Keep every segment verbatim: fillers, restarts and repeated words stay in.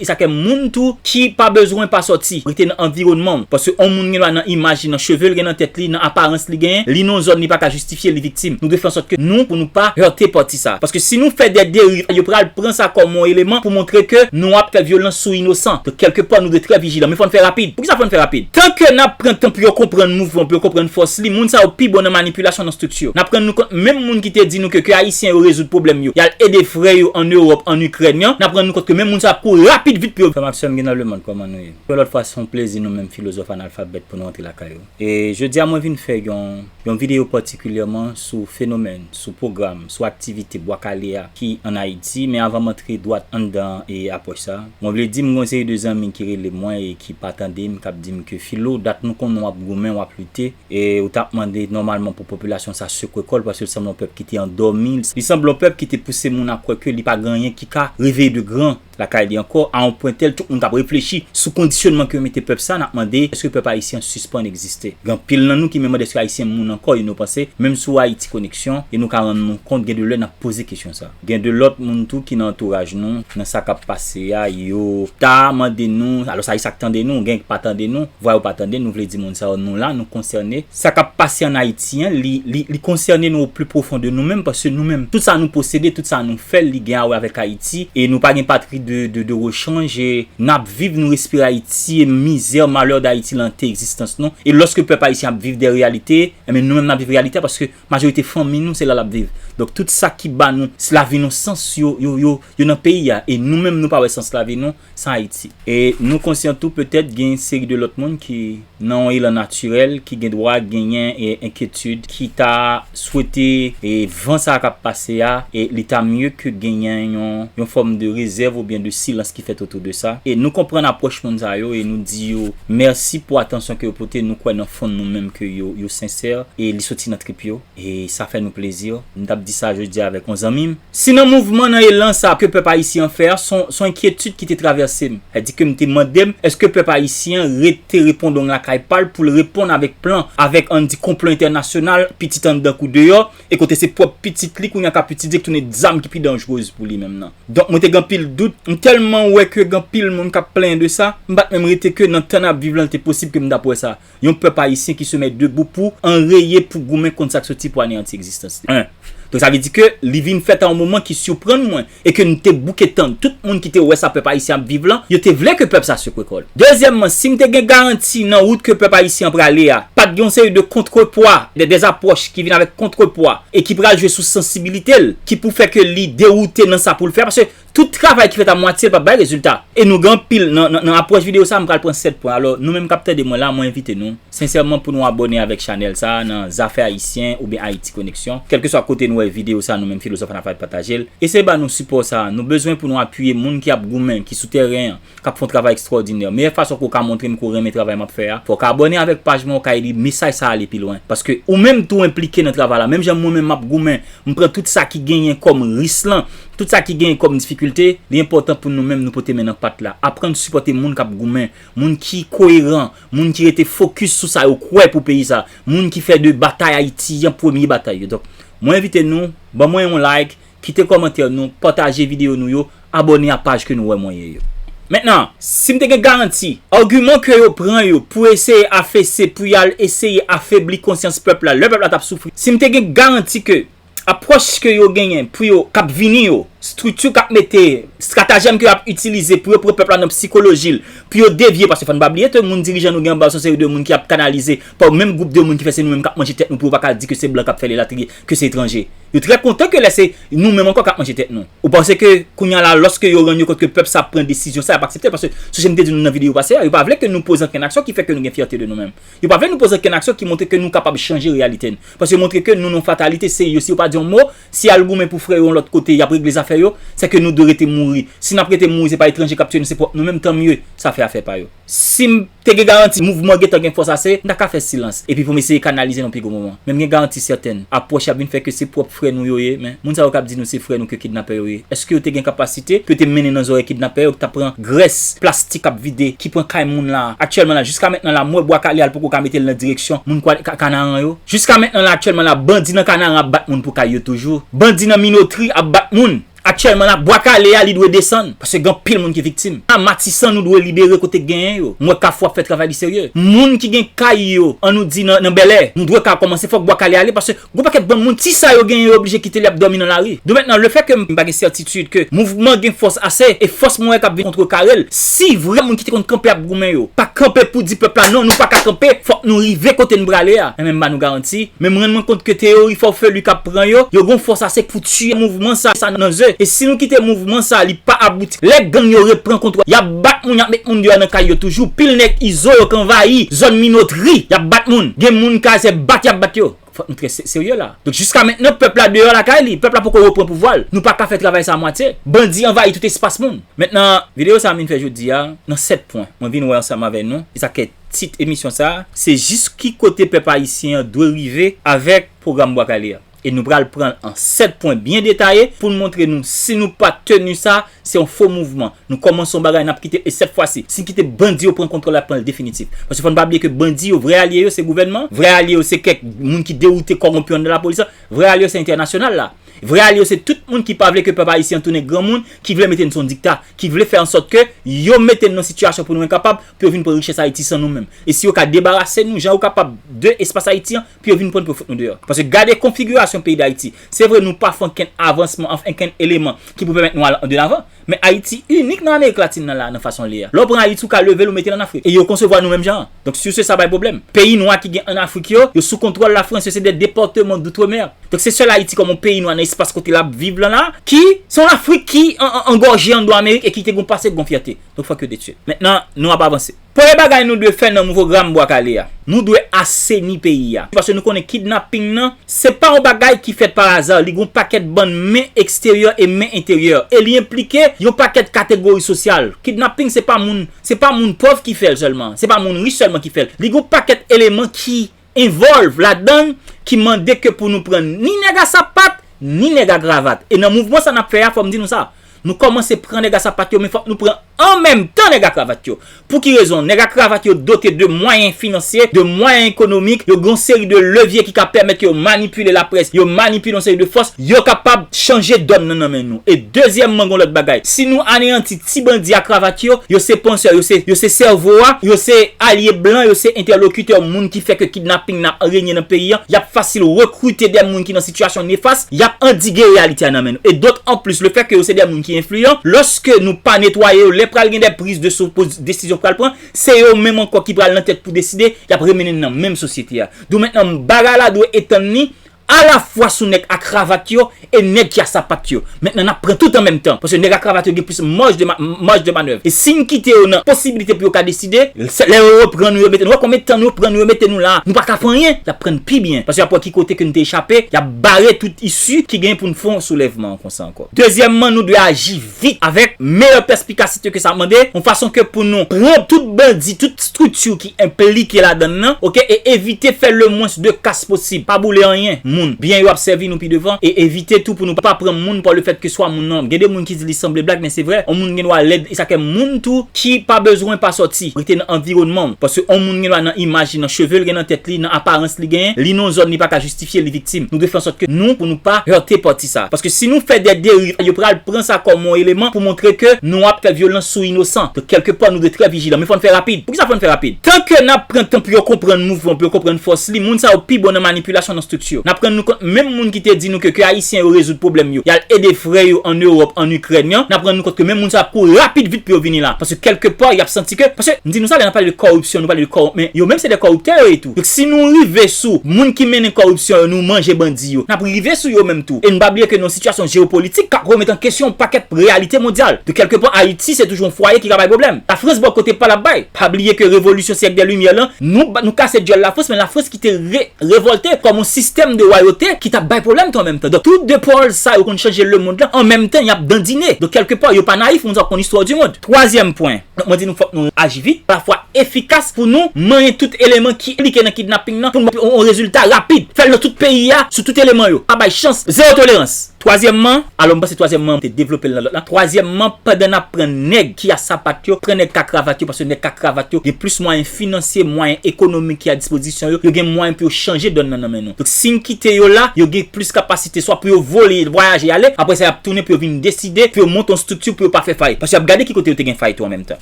Sa ke moun tou ki pa bezwen pa sòti, rete nan anviwònman w. Paske yon moun gen dwa nan imaj li, nan cheve l gen nan tèt li, nan aparans li genyen, li nan yon zòn li pa ka jistifye, li viktim. Nou dwe fè an sòt ke nou, pou nou pa hète pati sa. Paske si nou fè de deriv, yo pral pran sa kòm yon eleman pou montre ke nou ap fè vyolans sou inosan. Donk, kèlkepè, nou dwe trè vijilan. Men fò n fè rapid. Poukisa fò n fè rapid? Tan ke n ap pran tan pou yo konprann mouvman, pou yo konprann fòs li, moun sa yo pi bon nan manipilasyon, nan estrikti. N ap rann nou kont, menm moun ki te di nou ke, ke Ayisyen yo rezoud pwoblèm yo, y al ede frè yo ann Ewòp, ann Ikrèn, n ap rann nou kont ke menm moun sa yo ap kouri rapid vit pou yo. Frè m ak sè m ki nan lemonn, kòman nou ye? Yon lòt fwa, se yon plezi nou menm filozòf analfabèt pou nou antre lakay ou. E jodi a, mwen vin fè yon, yon videyo patikilyèman sou fenomèn, sou pwogram, sou aktivite Bwa Kale a ki ann Ayiti. Men avan m antre dwat anndan e apwòch sa, mwen vle di m gen yon seri de zanmi ki rele mwen e ki pa tande m, k ap di m ke, Filo, dat nou konnen w ap goumen, w ap lite, e ou t ap mande nòmalman pou popilasyon sa sekwe kò l, paske l sanble yon pèp ki te andòmi, li sanble yon pèp ki te pouse moun a kwè ke li pa gen anyen ki ka reveye de gran lakay li ankò, a yon pwen tèl tout moun k ap reflechi sou kondisyonman ke yo mete pèp sa, n ap mande, èske pèp ayisyen an sispann egziste? Gen anpil nan nou ki menm mande èske Ayisyen moun ankò, e nou panse, menm sou Ayiti Koneksyon, e nou ka rann nou kont, gen de lè n ap poze kesyon sa. Gen de lòt moun tou ki nan antouraj nou, nan sa k ap pase a, yo ta mande nou, alò sa, sa k tande nou, gen k pa tande nou, vwa yo pa tande, nou vle di moun sa yo, nou la, nou konsène. Sa k ap pase ann Ayiti an, li, li, li konsène nou o pli pwofon de nou menm, paske nou menm, tout sa nou posede, tout sa nou fè, li gen a wè avèk Ayiti, e nou pa gen patri de, de, de rechanj, e n ap viv, nou respire Ayiti, e mizè, malè d Ayiti lan te egzistans nou. E lòske pèp ayisyen ap viv de reyalite, enben nou menm n ap viv reyalite a, paske majorite fanmi nou, se la l ap viv. Donk, tout sa ki ba nou, lavi nou sans, yo, yo, yo, yo nan peyi a. E nou menm, nou pa wè sans lavi nou san Ayiti. E nou konsyan tou, petèt, gen yon seri de lòt moun ki nan yon elan natirèl, ki gen dwa genyen e enkyetid, ki ta swete e van sa k ap pase a, e li ta mye ke genyen yon, yon fòm de rezèv oubyen de silans ki fèt otou de sa. E nou konprann apwòch moun sa yo, e nou di yo mèsi pou atansyon ke yo pote. Nou kwè nan fon nou menm ke yo, yo sensè, e li soti nan trip yo, e sa fè nou plezi. M t ap di sa jodi a avèk yon zanmi m. Si nan mouvman, nan elan sa ke pèp ayisyen an fè a, se yon, se yon enkyetid ki te travèse m. Sa di ke m te mande m, èske pèp ayisyen an rete reponn lakay pa l pou l reponn avèk plan, avèk, ann di, konplo entènasyonal, pitit anndan kou deyò, e kote se pwòp pitit li kounye a k ap itilize, k tounen zam ki pi danjerez pou li menm nan. Donk, mwen te gen anpil dout, m tèlman wè ke gen anpil moun k ap plenyen de sa, m pa t menm rete ke nan tan n ap viv lan, li te posib ke m t ap wè sa. Yon pèp ayisyen ki se mèt debou pou anreye, pou goumen kont sa k soti pou aneyanti egzistans li. En. Donk, sa vle di ke li vin fèt a yon moman ki siprann mwen, e ke m te bouke tann. Tout moun ki te wè sa pèp ayisyen ap viv lan, yo te vle ke pèp sa sekwe kò l. Dezyèmman, si m te gen garanti nan wout ke pèp ayisyen an prale a, pa t gen yon seri de kontrepwa, de, dèzapwòch ki vin avèk kontrepwa, e ki pral jwe sou sansibilite l, ki pou fè ke li dewoute nan sa pou l fè, paske tout travay ki fèt a mwatye, l p ap bay rezilta. E nou gen anpil nan, nan, nan apwòch videyo sa, m pral pran sèt pwen. Alò, nou menm k ap tande mwen la, mwen envite nou, sensèman, pou nou abòne avèk chanèl sa nan Zafè Ayisyen oubyen Ayiti Koneksyon. Kèlkeswa kote nou wè videyo sa, nou menm Filozòf Anafayt pataje l. Eseye ba nou sipò sa. Nou bezwen pou nou apiye moun ki ap goumen, ki sou tèren an, k ap fè yon travay ekstwòdinè. Meyè fason ke w ka montre m ke w renmen travay m ap fè a, fò w ka abòne avèk paj mwen, w ka ede mesaj sa ale pi lwen. Paske ou menm tou enplike nan travay la. Menm jan mwen menm m ap goumen, m pran tout sa ki genyen kòm risk lan, tout sa ki genyen kòm difikilte, li enpòtan pou nou menm nou pote men nan pat la. Aprann sipòte moun k ap goumen, moun ki koyeran, moun ki rete fokis sou sa yo kwè pou peyi sa, moun ki fè de batay Ayiti an premye batay yo. Donk, mwen envite nou, ban mwen yon like, kite kòmantè nou, pataje videyo nou yo, abòne a paj ke nou wè mwen ye yo. Mentnan, si m te gen garanti, agiman ke yo pran yo pou eseye afese, pou y al eseye afebli konsyans pèp la, lè pèp la t ap soufri, si m te gen garanti ke apwòch ke yo genyen pou yo, k ap vini yo, estrikti k ap mete, estratejèm ke y ap itilize pou yo pran pèp la nan psikoloji l, pou yo devye, paske fò n pa bliye ke moun dirijan nou gen anba yo se yon seri de moun ki ap kanalize pa yon menm gwoup de moun ki fè se nou menm k ap manje tèt nou, pou yo pa ka di ke se blan k ap fè l, elatriye, ke se etranje. Yo trè kontan ke lè se nou menm ankò k ap manje tèt nou. Ou panse ke kounye a la, lòske yo rann yo kont ke pèp sa ap pran desizyon sa, y ap aksepte l? Paske, sonje m te di nou nan videyo pase a, yo pa vle ke nou poze ankenn aksyon ki fè ke nou gen fyète de nou menm. Yo pa vle nou poze ankenn aksyon ki montre ke nou kapab chanje reyalite n. Paske yo montre ke nou nan fatalite, se yo, si yo pa di yon mo, si y al goumen pou frè yo yon lòt kote, y ap regle zafè yo, se ke nou dwe rete mouri. Si n ap rete mouri, se pa etranje k ap tiye nou, se pwòp nou menm, tanmye, sa fè afè pa yo. Si m te gen garanti mouvman gentan gen fòs ase, m ta ka fè silans, epi pou m eseye kanalize nan pi gwo moman. Men m gen garanti sètèn, apwòch y ap vin fè ke se pwòp frè nou yo ye, men moun sa yo k ap di nou se frè nou ke kidnapè yo ye. Èske yo te gen kapasite ke yo te mennen nan zòrèy kidnapè yo, ki t ap pran grès plastik k ap vide, ki pran kay moun la? Aktyèlman la, jiska mentnan la, m wè Bwa Kale a, l poko ka mete l nan direksyon moun Kwa-, Ka-, Kanaran yo. Jiska mentnan la, aktyèlman la, bandi nan Kanaran ap bat moun pou kay yo toujou. Bandi nan Minotri ap bat moun. Aktyèlman la, Bwa Kale a, li dwe desann, paske gen anpil moun ki viktim. A Matisan, nou dwe libere kote k genyen yo. M wè Kafou ap fè travay li serye. Moun ki gen kay yo, an nou di nan, nan Bèlè, nou dwe ka kòmanse, fòk Bwa Kale ale, paske gon pakèt bann moun, ti sa yo genyen, yo oblije kite l, y ap dòmi nan lari. Donk mentnan, lefètke m pa gen sètitid ke mouvman gen fòs ase, e fòs mwen wè k ap vin kontre kare l, si vre moun ki te konn kanpe ap goumen yo pa kanpe pou di pèp la, "Non, nou pa ka kanpe, fòk nou rive kote n prale a," enben m ba nou garanti, men m rann mwen kont ke teyori fòfelu k ap pran yo, yo gon fòs ase pou tiye mouvman sa, sa nan ze. E si nou kite mouvman sa, li pa abouti, lè gang yo repran kontwòl, y ap bat moun, y ap met moun deyò nan kay yo toujou. Pil nèg Izo yo k anvayi zòn Minotri, y ap bat moun. Gen moun kay se bat y ap bat yo. Fòk nou trè se-, serye la. Donk, jiska mentnan, pèp la deyò lakay li. Pèp la poko reprann pouvwa l. Nou pa ka fè travay sa a mwatye. Bandi anvayi tout espas moun. Mentnan, videyo sa a m vin fè jodi a, nan sèt pwen. Mwen vin wè ansanm avè nou. E sa k tit emisyon sa a, se jis ki kote pèp ayisyen an dwe rive avèk pwogram Bwa Kale a. E nou pral pran l an sèt pwen byen detaye pou n montre nou si nou pa teni sa, se yon fo mouvman. Nou kòmanse yon bagay, n ap kite, e sèt fwa si, si n kite bandi yo pran kontwòl la, pran l definitif. Paske fò n pa bliye ke bandi yo, vrè alye yo, se gouvènman, vrè alye yo, se kèk moun ki dewoute, kòwonpi anndan lapolis la, vrè alye yo, se entènasyonal la. Vrè alye yo, se tout moun ki pa vle ke pèp ayisyen an tounen granmoun, ki vle mete n sou yon dikta, ki vle fè ansòt ke yo mete n nan sitiyasyon pou nou enkapab, pou yo vin pran richès Ayiti san nou menm. E si yo ka debarase nou, jan yo kapab, de espas Ayiti an, pou yo vin pran pou yo fout nou deyò. Paske gade konfigirasyon peyi Dayiti. Se vre, nou pa fè ankenn avansman, anfen, ankenn eleman ki pou pèmèt nou al de lavan. Men Ayiti inik nan Amerik Latin nan la, nan fason l ye a. Lè w pran Ayiti, ou ka leve l, ou mete l ann Afrik. E yo konsevwa nou menm jan an. Donk, si se sa bay pwoblèm. Peyi nwa ki gen ann Afrik yo, yo sou kontwòl Lafrans, yo se de depatman doutremer. Donk, se sèl Ayiti kòm yon peyi nwa nan espas kote l ap viv lan la, ki se yon Afrik ki an, an, angòje anndan Amerik e ki te gon pase, gon fyète. Donk, fòk yo detwi. Mentnan, nou ap avanse. Premye bagay nou dwe fè nan pwogram Bwa Kale a, nou dwe aseni peyi a. Paske nou konnen kidnaping nan, se pa yon bagay ki fèt pa aza, li gon pakèt bann men eksteryè e men enteryè. E li enplike yon pakèt kategori sosyal. Kidnaping se pa moun, se pa moun pòv ki fè l sèlman, se pa moun rich sèlman ki fè l. Li gon pakèt eleman ki envolve ladan l, ki mande ke pou nou pran ni nèg a sapat, ni nèg a kravat. E nan mouvman sa n ap fè a, fò m di nou sa. Nou kòmanse pran nèg a sapat yo, men fòk nou pran an menm tan nèg a kravat yo. Pou ki rezon? Nèg a kravat yo dote de mwayen finansye, de mwayen ekonomik, yo gen yon seri de levye ki ka pèmèt yo manipile laprès, yo manipile yon seri de fòs, yo kapab chanje dòn nan nan men nou. E dezyèmman, gen yon lòt bagay. Si nou aneyanti ti bandi a kravat yo, yo se pansè, yo se, yo se sèvo a, yo se alye blan, yo se entèlokitè moun ki fè ke kidnaping nan renye nan peyi a, y ap fasil rekrite de moun ki nan sitiyasyon nefas, y ap andige reyalite a nan men nou. E dòt anplis, lefètke yo se de moun ki enfliyan, lòske nou pa netwaye yo, lè pral gen de priz de sou-, poz-, desizyon pral pran, se yo menm ankò ki pral nan tèt pou deside, y ap remennen n nan menm sosyete a. Donk mentnan, bagay la dwe etann li alafwa sou nèg a kravat yo e nèg ki a sapat yo. Mentnan, n ap pran tout an menm tan, paske nèg a kravat yo gen plis maj de ma-, maj de manèv. E si n kite yo nan posibilite pou yo ka deside, se lè yo reprann nou, yo mete nou, wè konbyen tan nou pran nou, yo mete nou la, nou pa ka fè anyen, y ap pran n pi byen. Paske y ap wè ki kote ke n te chape, y ap bare tout isi ki gen pou n fè yon soulèvman konsa ankò. Dezyèmman, nou dwe aji vit avèk meyè pèspikasite ke sa mande, yon fason ke pou nou pran tout bandi, tout estrikti ki enplike ladan l nan, oke, e evite fè le mwens de kas posib. Pa boule anyen, moun. Byen yo ap sèvi nou pi devan, e evite tou pou nou pa pran moun pa lefètke swa moun nan. Gen de moun ki di li sanble blag, men se vre. Yon moun gen dwa lèd, e sa k fè moun tou ki pa bezwen pa sòti, rete nan anviwònman w. Paske yon moun gen dwa nan imaj li, nan cheve l gen nan tèt li, nan aparans li genyen, li nan yon zòn li pa ka jistifye, li viktim. Nou dwe fè ansòt ke nou, pou nou pa hète pati sa. Paske si nou fè de deriv, yo pral pran sa kòm yon eleman pou montre ke nou ap fè vyolans sou inosan. Donk, kèlkepà, nou dwe trè vijilan. Men fò n fè rapid. Poukisa fò n fè rapid? Tan ke n ap pran tan pou yo konprann mouvman, pou yo konprann fòs li, moun sa yo pi bon nan manipilasyon, nan estrikti. N ap rann nou kont, menm moun ki te di nou ke, ke Ayisyen yo rezoud pwoblèm yo, y al ede frè yo ann Ewòp, ann Ikrèn, n ap rann nou kont ke menm moun sa yo ap kouri rapid vit pou yo vini la. Paske kèlkepà, y ap santi ke, paske, m di nou sa, lè n ap pale de kòripsyon, nou pale de kòwonp, men yo menm se de kòriptè yo ye tou. Donk, si nou rive sou moun ki mennen kòripsyon yo, nou manje bandi yo, n ap rive sou yo menm tou. E n pa bliye ke nou nan yon sitiyasyon jewopolitik k ap remèt an kesyon yon pakèt reyalite mondyal. Donk, kèlkepà, Ayiti se toujou yon fwaye ki ka bay pwoblèm. Lafrans bò kote pa l ap bay. Pa bliye ke revolisyon syèk dè limyè lan, nou, nou kase dyòl Lafrans, men Lafrans ki te re-, revòlte kòm yon sistèm de wayote ki t ap bay pwoblèm tou an menm tan. Donk, tout de pòl sa yo konn chanje lemonn lan, an menm tan, y ap dandine. Donk, kèlkepà, yo pa nayif, moun sa yo konn istwa di mond. Twazyèm pwen. Donk, mwen di nou fòk nou aji vit, alafwa efikas pou nou manyen tout eleman ki enplike nan kidnaping nan, pou nou yon rezilta rapid. Fè l nan tout peyi a, sou tout eleman yo. Pa bay chans, zewo tolerans. Twazyèmman, alò m panse twazyèmman, m te devlope l nan lòt la. Twazyèmman, pandan n ap pran nèg ki a sapat yo, pran nèg ka kravat yo, paske nèg ka kravat yo gen plis mwayen finansye, mwayen ekonomik ki a dispozisyon yo, yo gen mwayen pou yo chanje dòn nan nan men nou. Donk, si n kite yo la, yo gen plis kapasite swa pou yo vole, vwayaje ale, apre sa, y ap tounen pou yo vin deside, pou yo monte yon estrikti, pou yo pa fè fayit. Paske y ap gade ki kote yo te gen fayit tou an menm tan.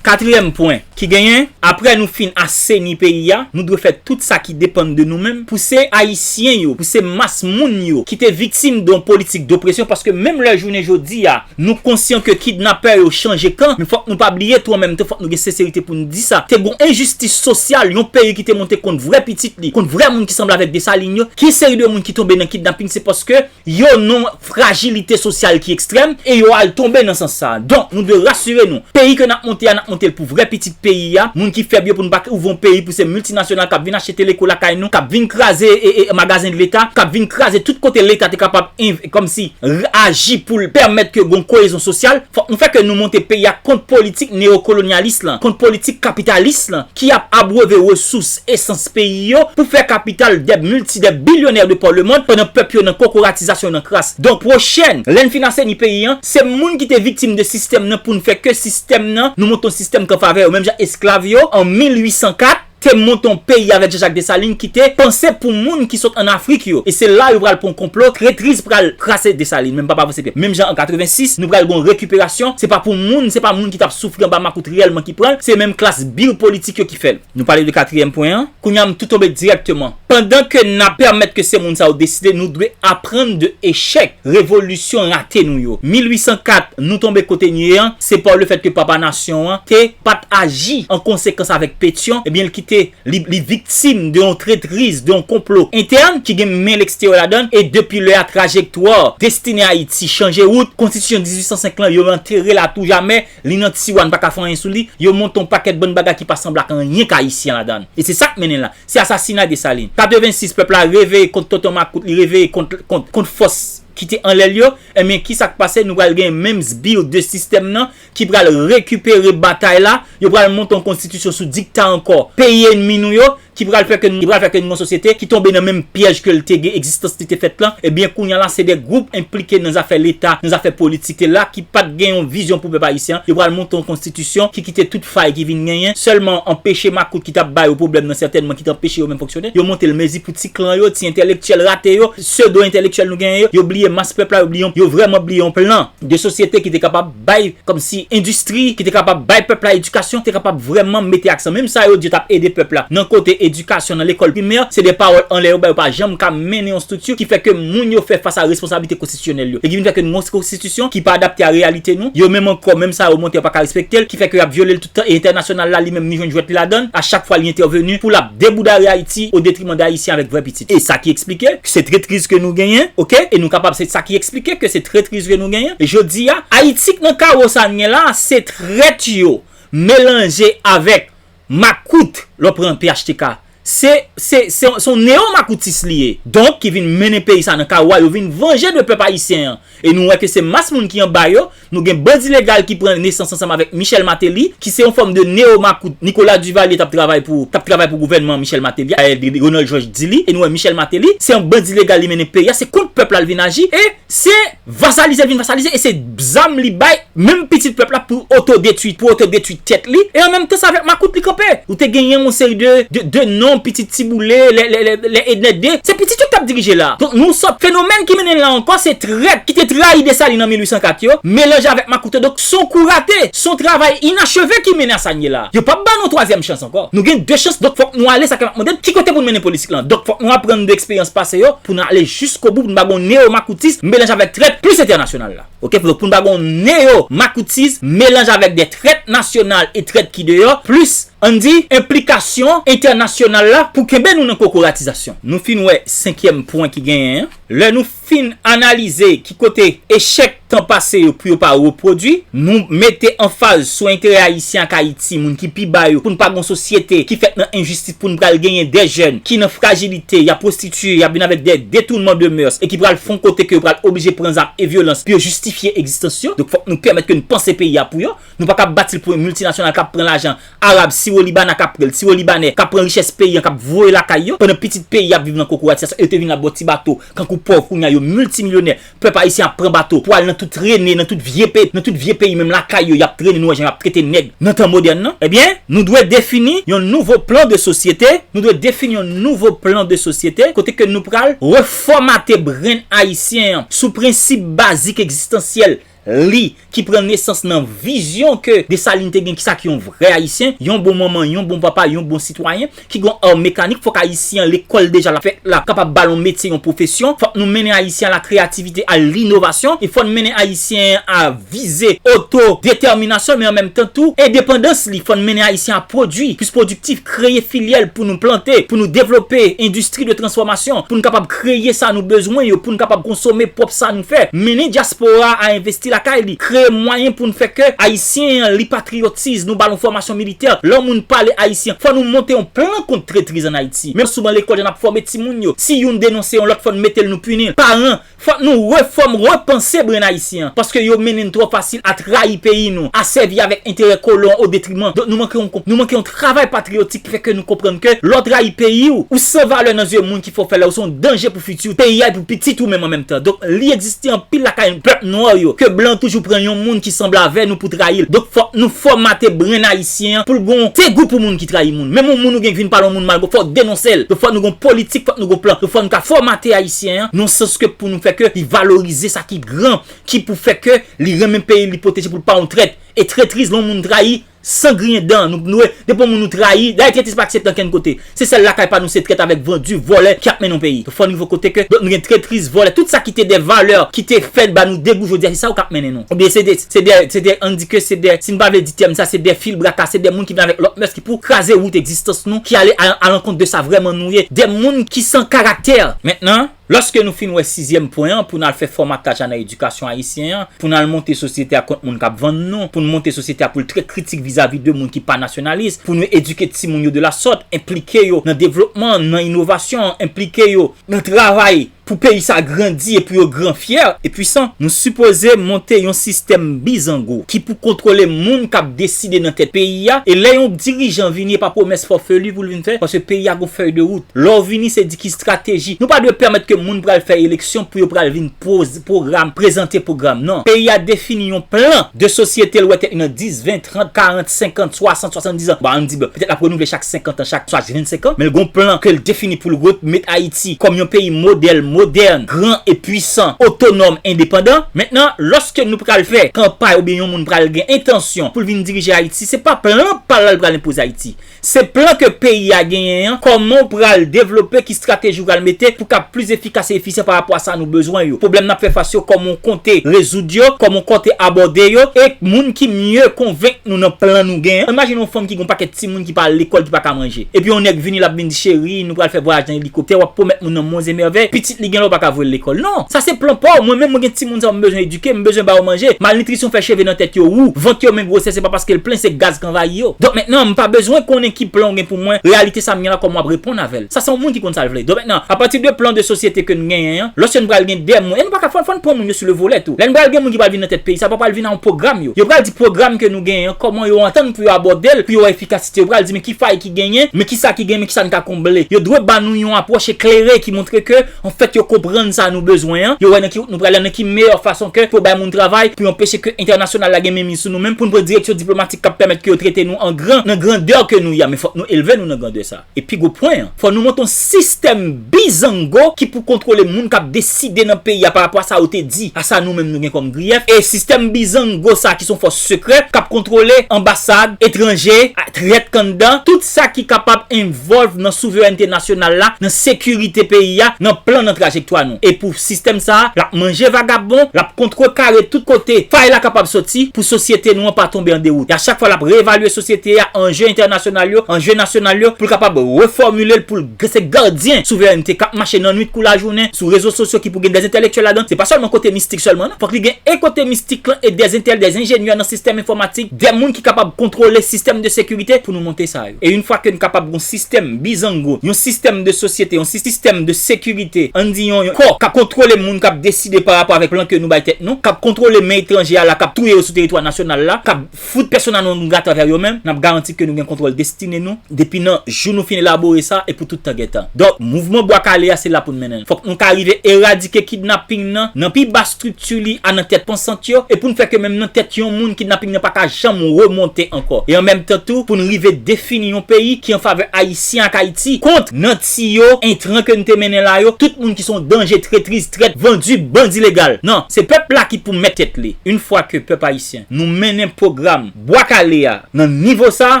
Katriyèm pwen ki genyen, apre nou fin aseni peyi a, nou dwe fè tout sa ki depann de nou menm pou se Ayisyen yo, pou se mas moun yo ki te viktim de yon politik dopresyon, paske menm lè jounen jodi a, nou konsyan ke kidnapè yo chanje kan, men fòk nou pa bliye tou an menm tan, fòk nou gen senserite pou n di sa. Te gon enjistis sosyal, yon peyi ki te monte kont vrè pitit li, kont vrè moun ki sanble avèk Desalin yo, ki seri de moun ki tonbe nan kidnaping, se paske yo nan frajilite sosyal ki ekstrèm e yo al tonbe nan sans sa. Donk, nou dwe rasire nou. Peyi ke n ap monte a, n ap monte l pou vrè pitit peyi a. Moun ki fèb yo pou n pa ouvri yon peyi pou se miltinasyonal k ap vin achte teleko lakay nou, k ap vin kraze e, e, magazen de Leta, k ap vin kraze tout kote Leta te kapab env-, kòmsi, r-, aji pou l pèmèt ke gon koyezyon sosyal. Fòk nou fè ke nou monte peyi a kont politik neyokolonyalis lan, kont politik kapitalis lan, ki ap abreve resous, esans peyi yo pou fè kapital de milti, de bilyonè de par le monde, pandan pèp yo nan kokoratizasyon, nan kras. Donk, pwochèn, lè n fin aseni peyi an, se moun ki te viktim de sistèm nan pou n fè ke sistèm nan, nou monte yon sistèm k an favè yo. Menm jan esklav yo, an mil uit san kat, te monte yon peyi avèk Jean-Jacques Dessalines ki te panse pou moun ki sot ann Afrik yo. E se la yo pral pran konplo, tretriz pral krase Dessalines. Menm papa avanse pye. Menm jan an katrevensis, nou pral gon rekiperasyon. Se pa pou moun, se pa moun ki t ap soufri anba makout reyèlman ki pran l, se menm klas bil politik yo ki fè l. Nou pale de katriyèm pwen an. Kounye a, m tou tonbe dirèkteman. Pandan ke n ap pèmèt ke se moun sa yo deside, nou dwe aprann de echèk revolisyon rate nou yo. Mil uit san kat, nou tonbe kote n ye an, se pa lefèt ke papa nasyon an te pa t aji an konsekans avèk Petyon, ebyen, l kite li, li viktim de yon tretriz, de yon konplo entèn ki gen men leksteryè ladan l, e depi lè a, trajektwa, destine Ayiti chanje wout, konstitisyon dizuit san senk lan, yo antere l a tou jamè, li nan tiwa, n pa ka fè anyen sou li, yo monte yon pakèt bann bagay ki pa sanble ak anyen k ayisyen ladan l. E se sa k mennen la. Se asasina Desalin. Katrevensis, pèp la reveye kont tonton makout, li reveye kont, kont, kont fòs ki te anlè l yo. Ebyen, ki sa k pase? Nou pral gen menm build de sistèm nan ki pral rekipere batay la. Yo pral monte yon konstitisyon sou dikta ankò. Peyi ènmi nou yo, ki pral fè ke nou, ki pral fè ke nou yon sosyete ki tonbe nan menm pyèj ke l te gen, egzistans li te fèt lan. Ebyen, kounye a la, se de gwoup enplike nan zafè Leta, nan zafè politik la, ki pa t gen yon vizyon pou pèp ayisyen an. Yo pral monte yon konstitisyon ki kite tout fay ki vin genyen, sèlman anpeche makout ki t ap ba yo pwoblèm nan, sètènman, ki t anpeche yo menm fonksyone. Yo monte l mezi pou ti klan yo, ti entèlektyèl rate yo, pseudo entèlektyèl nou genyen yo. Yo bliye mas pèp la, yo bliye, yo vrèman bliye yon plan de sosyete ki te kapab bay kòmsi endistri, ki te kapab bay pèp la edikasyon, te kapab vrèman mete aksan. Menm sa yo di yo t ap ede pèp la nan kote edikasyon, nan lekòl primè, se de pawòl anlè yo bay, yo pa janm ka mennen yon estrikti ki fè ke moun yo fè fas a responsablite konstitisyonèl yo. E ki vin fè ke nou gon konstitisyon ki pa adapte a reyalite nou. Yo menm ankò, menm sa yo monte, yo pa ka respekte l, ki fè ke y ap vyole l tout tan, e entènasyonal la, li menm, li jwenn jwèt li ladan l. A chak fwa, li entèveni pou l ap deboudaye Ayiti o detriman de Ayisyen avèk vrè pitit. E sa ki eksplike ke se tretriz ke nou genyen, oke? E nou kapab, se sa ki eksplike ke se tretriz ke nou genyen. E jodi a, Ayiti k nan kawo sa n ye la, se trèt yo melanje avèk makout, lè w pran P H T K. Se, se, se, se yon neyo-makoutis li ye. Donk, ki vin mennen peyi sa nan kawo a, yo vin vanje de pèp ayisyen an. E nou wè ke se mas moun ki anba yo, nou gen bandi legal ki pran nesans ansanm avèk Michel Martelly, ki se yon fòm de neyo-makout Nicolas Duvalier t ap travay pou, t ap travay pou gouvènman Michel Martelly, eh, Ronald Georges di li, e nou wè Michel Martelly, se yon bandi legal li mennen peyi a, se kont pèp la l vin aji, e se vasalize l vin vasalize, e se zam li bay menm pitit pèp la pou otodetwi, pou otodetwi tèt li, e an menm tan se avèk makout li kanpe. Ou te genyen yon seri de, de, de non, pitit Tiboule, lè, lè, lè, lè Ednet de, se pitit yo k t ap dirije la. Donk nou sòt fenomèn ki mennen l la ankò, se trèt ki te trayi Desalin an mil uit san kat yo, melanje avèk makout yo. Donk se yon kou rate, se yon travay inacheve ki mennen a sa n ye la. Yo p ap ba nou twazyèm chans ankò. Nou gen de chans, donk fòk nou ale, sa k ap mande n, ki kote pou n mennen politik lan. Donk fòk nou aprann de eksperyans pase yo, pou n ale jiskobou, pou n pa gon neyo-makoutis melanje avèk trèt plis entènasyonal la. Oke, pou, pou n pa gon neyo-makoutis melanje avèk de trèt nasyonal e trèt ki deyò, plis, ann di, enplikasyon entènasyonal la pou kenbe nou nan kokoratizasyon. Nou fin wè senkyèm pwen ki genyen an. Lè nou fin analize ki kote echèk tan pase yo pou yo pa repwodui, nou mete anfaz sou enterè ayisyen ak Ayiti, moun ki pi ba yo, pou n pa gon sosyete ki fèt nan enjistis, pou n pral genyen de jèn ki nan frajilite, y ap pwostitiye, y ap vin avèk de detounman de mœurs, e ki pral fè yon kote ke yo pral oblije pran zam e vyolans pou yo jistifye egzistans yo. Donk, fòk nou pèmèt ke n panse peyi a pou yo. Nou pa ka bati l pou yon miltinasyonal k ap pran lajan arab, siwo-libanè k ap pran l, siwo-libanè k ap pran richès peyi an, k ap voye lakay yo, pandan pitit peyi a ap viv nan kokoratizasyon, e yo te vin la bò ti bato, kankou pòv, kounye a yo miltimilyonè. Pèp ayisyen ap pran bato pou al nan tout trene, nan tout vye peyi, nan tout vye peyi, menm lakay yo, y ap trene, nou wè jan y ap trete nèg nan tan modèn nan. Ebyen, nou dwe defini yon nouvo plan de sosyete, nou dwe defini yon nouvo plan de sosyete, kote ke nou pral refòmate brenn ayisyen an sou prensip bazik egzistansyèl li ki pran nesans nan vizyon ke Desalin te gen, kisa ki yon vrè ayisyen, yon bon manman, yon bon papa, yon bon sitwayen, ki gon art mekanik, fòk ayisyen an lekòl deja l ap fèt la, kapab ba l yon metye, yon pwofesyon. Fòk nou mennen ayisyen a la kreyativite, a linovasyon, e fò n mennen ayisyen an a vize otodetèminasyon, men an menm tan tou, endepandans li. Fò n mennen ayisyen an a pwodui, plis pwodiktif, kreye filyè l pou nou plante, pou nou devlope endistri de transfòmasyon, pou n kapab kreye sa nou bezwen yo, pou n kapab konsome pwòp sa nou fè. Mennen dyaspora a envesti lakay li, kreye mwayen pou n fè ke ayisyen an li patriyotiz, nou ba l yon fòmasyon militè. Lè yon moun pale ayisyen, fò nou monte yon plan kont tretriz ann Ayiti. Menm souvan lekòl, jan n ap fòme timoun yo, si youn denonse yon lòt, fò n mete l, nou pini l. Paran, fòk nou refòm, repanse brenn ayisyen an, paske yo mennen n twò fasil a trayi peyi nou, a sèvi avèk enterè kolon o detriman. Donk nou manke yon, nou manke yon travay patriyotik ki fè ke nou konprann ke lè w trayi peyi w, ou san valè nan zye moun ki fè w fè la, ou se yon danje pou fiti w, peyi a, e pou pitit ou menm an menm tan. Donk li egziste anpil lakay pèp nwa yo, ke blan toujou pran yon moun ki sanble avè nou pou trayi l. Donk fòk nou fòmate brenn ayisyen an pou l gon degou pou moun ki trayi moun. Menm yon moun ou gen ki vin pale yon moun mal, fò w denonse l. Donk fòk nou gon politik, fòk nou gon plan. Donk fò nou ka fòmate ayisyen an nan sans ke pou nou fè ke li valorize sa ki gran, ki pou fè ke li renmen peyi l, li pwoteje pou l pa yon trèt. E tretriz, lè yon moun trayi, san griyen dan, nou, nou, depi yon moun nou trayi, dayè tretriz pa aksepte ankenn kote. Se sèl lakay pa nou, se trèt avèk vandi, vòlè ki ap mennen yon peyi. Donk fò n rive kote ke, donk nou gen tretriz, vòlè, tout sa ki te de valè, ki te fè ba nou degou jodi a, se sa yo k ap mennen nou. Oubyen se de, se de, se de, ann di ke se de, si n pa vle di tèm sa, se de filbraka, se de moun ki vin avèk lòt mès ki pou kraze wout egzistans nou, ki ale a, alankont de sa vrèman nou ye, de moun ki san karaktè. Mentnan, lòske nou fin wè sizyèm pwen an, pou n al fè fòmataj a nan edikasyon ayisyen an, pou n al monte sosyete a kont moun k ap vann nou, pou n monte sosyete a pou l trè kritik vizavi de moun ki pa nasyonalis, pou nou edike timoun yo de la sòt, enplike yo nan devlopman, nan inovasyon, enplike yo nan travay pou peyi sa grandi e pou yo gran, fyè e pwisan. Nou sipoze monte yon sistèm bizango ki pou kontwole moun k ap deside nan tèt peyi a. E lè yon dirijan vini, e pa pwomès fòfeli pou l vin fè, paske peyi a gon fèy de wout. Lè w vini, se di ki estrateji. Nou pa dwe pèmèt ke moun pral fè eleksyon pou yo pral vin poze pwogram, prezante pwogram. Non. Peyi a defini yon plan de sosyete, l wè tèt li nan dis, ven, trant, karant, senkant, swasant, swasanndiz an. Bon, ann di, bon, petèt l ap renouvle chak senkant an, chak swa vennsenk an, men l gon plan ke l defini pou l remèt Ayiti kòm yon peyi modèl, modèn, gran e pwisan, otonòm, endepandan. Mentnan, lòske nou pral fè kanpay oubyen yon moun pral gen entansyon pou l vin dirije Ayiti, se pa plan pa l la l pral enpoze Ayiti. Se plan ke peyi a genyen an, kòman w pral devlope, ki estrateji w pral mete pou k ap plis efikas e efisyan pa rapò a sa nou bezwen yo. Pwoblèm n ap fè fas yo, kòman w konte rezoud yo, kòman w konte abòde yo, e moun ki mye konvenk nou nan plan nou genyen. Imajine yon fanm ki gen yon pakèt timoun ki pa al lekòl, ki pa ka manje. Epi yon nèg vini, l ap vin di, cheri, nou pral fè vwayaj nan elikoptè, w ap pwomèt moun nan monze mèvèy, pitit li gen lè w pa ka voye l lekòl. Non, sa se plan pa w. Mwen menm, mwen gen timoun sa yo m bezwen edike, m bezwen ba yo manje. Malnitrisyon fè cheve nan tèt yo wou, vant yo men gwosè, se pa paske l plen, se gaz k anvayi yo. Donk mentnan, m pa bezwen konnen ki plan w gen pou mwen, reyalite sa m gen la, kòman w ap reponn avè l. Sa se yon moun ki konn sa l vle. Donk mentnan, apati de plan de sosyete ke n genyen an, lòske n pral gen de moun, e nou pa ka fò, fò n pran moun yo sou le volè tou. Lè n pral gen moun ki pral vin nan tèt peyi, sa pa pral vin a yon pwogram yo. Yo pral di pwogram ke nou genyen an, kòman yo antann pou yo abòde l, pou yo wè efikasite. Yo pral di, men ki fay ki genyen, men ki sa ki genyen, men ki sa n ka konble. Yo dwe ba nou yon apwòch eklere ki montre ke, anfèt, yo konprann sa nou bezwen an. Yo wè nan ki wout nou prale, nan ki meyè fason ke pou bay moun travay, pou yo anpeche ke entènasyonal la gen menmiz sou nou menm, pou n pran direksyon diplomatik k ap pèmèt ke yo trete nou an gran, nan grandè ke nou ye a. Men fòk nou elve nou nan grandè sa. E pi gwo pwen an, fò nou monte yon sistèm bizango ki pou kontwole moun k ap deside nan peyi a pa rapò a sa yo te di, a sa nou menm nou gen kòm griyèf. E sistèm bizango sa ki se yon fòs sekrè k ap kontwole anbasad, etranje, a, trèt k anndan, tout sa ki kapab envolve nan souverènte nasyonal la, nan sekirite peyi a, nan plan, nan trajektwa nou. E pou sistèm sa a, l ap manje vagabon, l ap kontrekare tout kote fay la kapab soti pou sosyete nou an pa tonbe an dewout. E a chak fwa l ap reevalye sosyete a, anje entènasyonal yo, anje nasyonal yo, pou l kapab refòmile l, pou l se gadyen souverènte k ap mache nan nwit kou lajounen sou rezo sosyo ki pou gen dèz entèlektyèl ladan. Se pa sèlman kote mistik sèlman, non. Fòk li gen e kote mistik lan e dèz entèl, dèz enjenyè nan sistèm enfòmatik, dè moun ki kapab kontwole sistèm de sekirite pou nou monte sa yo. E yon fwa ke n kapab gon sistèm bizango, yon sistèm de sosyete, yon sistèm de sekirite, ann di yon, yon kò k ap kontwole moun k ap deside pa rapò avèk plan ke nou bay tèt nou, k ap kontwole men etranje a la, k ap touye yo sou teritwa nasyonal la, k ap fout pèsonn a nou antre atravè yo menm, n ap garanti ke nou gen kontwòl destine nou depi nan jou nou fin elabore sa e pou tout tan gen tan. Donk, mouvman Bwa Kale a, se la pou n mennen l. Fòk nou ka rive eradike kidnaping nan, nan pi ba estrikti li a nan tèt pansant yo, e pou n fè ke menm nan tèt yon moun, kidnaping nan pa ka janm remonte ankò. E an menm tan tou, pou n rive defini yon peyi ki an favè Ayisyen ak Ayiti, kont nanti yo, entran ke n te mennen la yo, tout moun ki se yon danje, tretriz, trèt, vandi, bandi legal. Non, se pèp la ki pou mèt tèt li. Yon fwa ke pèp ayisyen, nou mennen pwogram Bwa Kale a nan nivo sa,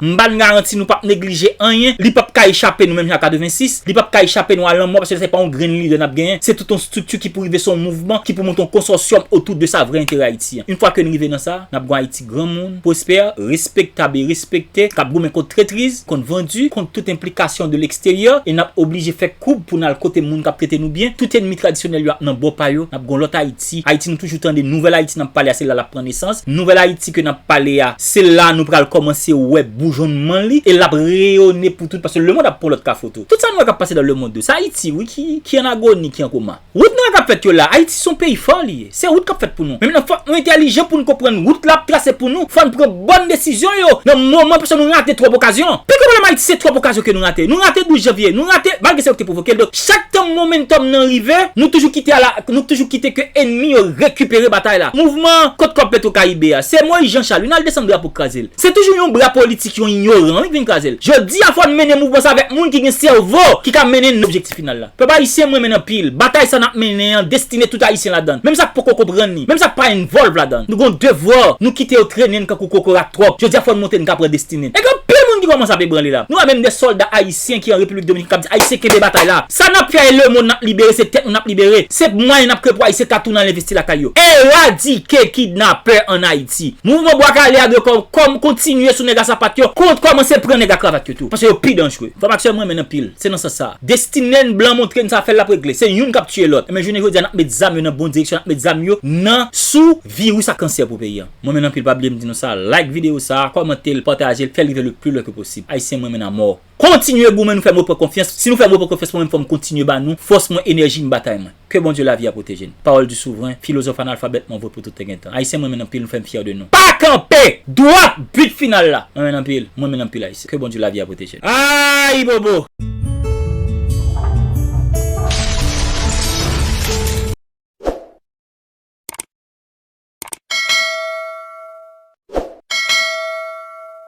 m ba n garanti nou p ap neglije anyen, li p ap ka echape nou menm jan katrevensis, li p ap ka echape nou a lanmò, paske se pa yon grenn lidè n ap genyen, se tout yon estrikti ki pou rive se yon mouvman ki pou monte yon konsòsyòm otou de sa vrè enterè Ayiti an. Yon fwa ke n rive nan sa, n ap gen yon Ayiti granmoun, pwospè, respektab e respekte, k ap goumen kont tretriz, kont vandi, kont tout enplikasyon de leksteryè, e n ap oblije fè koub pou n al kote moun k ap trete nou byen, tout ènmi tradisyonèl yo ap nan bò pa yo, n ap gen yon lòt Ayiti. Ayiti nou toujou tande, nouvèl Ayiti n ap pale a, se la l ap pran nesans. Nouvèl Ayiti ke n ap pale a, se la nou pral kòmanse wè boujonnman li, e l ap reyone pou tout, paske lemonn ap pran lòt kafou tou. Tout sa nou wè k ap pase nan lemonn yo, se Ayiti, wi, ki, ki an agoni, ki an koma. Wout nou wè k ap fèt yo la, Ayiti se yon peyi fò li ye. Se wout k ap fèt pou nou. Men nan fòk nou entèlijan pou n konprann wout la ap trase pou nou. Fò n pran bòn desizyon yo nan moman, paske nou rate twòp okazyon. Pi gwo pwoblèm Ayiti, se twòp okazyon ke nou rate. Nou rate douz janvye, nou rate, malgre se yo ki te pwovoke l. Donk, chak tan momentum nan rive, nou toujou kite a la, nou toujou kite ke ènmi yo rekipere batay la. Mouvman kont kòb Petro Caribe a, se Moïse Jean Charles, wi, n al desann drapo kraze l. Se toujou yon bra politik, yon inyoran, wi, k vin kraze l. Jodi a, fò n mennen mouvman sa avèk moun ki gen sèvo, ki ka mennen n nan objektif final la. Pèp ayisyen, m renmen n anpil. Batay sa n ap mennen an, destine tout ayisyen ladan l. Menm sa k poko konprann li, menm sa k pa envolve ladan l. Nou gen yon devwa, nou kite yo trennen n kankou kokorat twòp. Jodi a, fò n montre n ka pran destine n. E gen anpil moun ki kòmanse ap ebranle la. Nou wè menm de sòlda ayisyen ki an Repiblik Dominikèn k ap di, Ayisyen, kenbe batay la. Sa n ap fè a, e lemonn n ap libere, se tèt nou n ap libere. Se mwayen n ap kreye pou Ayisyen ka tounen al envesti lakay yo. Eradike kidnapè ann Ayiti. Mouvman Bwa Kale a dwe kò-, kòm kontinye sou nèg a sapat yo, kont kòmanse pran nèg a kravat yo tou, paske yo pi danjre. Frè m ak sè m, mwen renmen n anpil. Se nan sans sa a. Destine n, blan montre n sa fè l, l ap regle. Se youn k ap tiye lòt. Men jounen jodi a, n ap met zam yo nan bon direksyon, n ap met zam yo nan sou viris ak kansè pou peyi a. Mwen renmen n anpil, pa bliye m di nou sa, like videyo sa a, kòmante l, pataje l, fè l rive le plus loin que possible. Ayisyen, mwen renmen n anmò. Kontinye goumen, nou fè m repran konfyans. Si nou fè m repran konfyans, mwen menm fò m kontinye ba nou fòs mwen, enèji m, batay mwen. Ke Bondye lavi a pwoteje n. Pawòl di souvren, filozòf analfabèt mwen voye pou tout tan gen tan. Ayisyen, mwen renmen n anpil, nou fè m fyè de nou. Pa kanpe! Dwat! But final la! Mwen renmen n anpil, mwen renmen n anpil Ayisyen. Ke Bondye lavi a pwoteje n. Ay, bobo!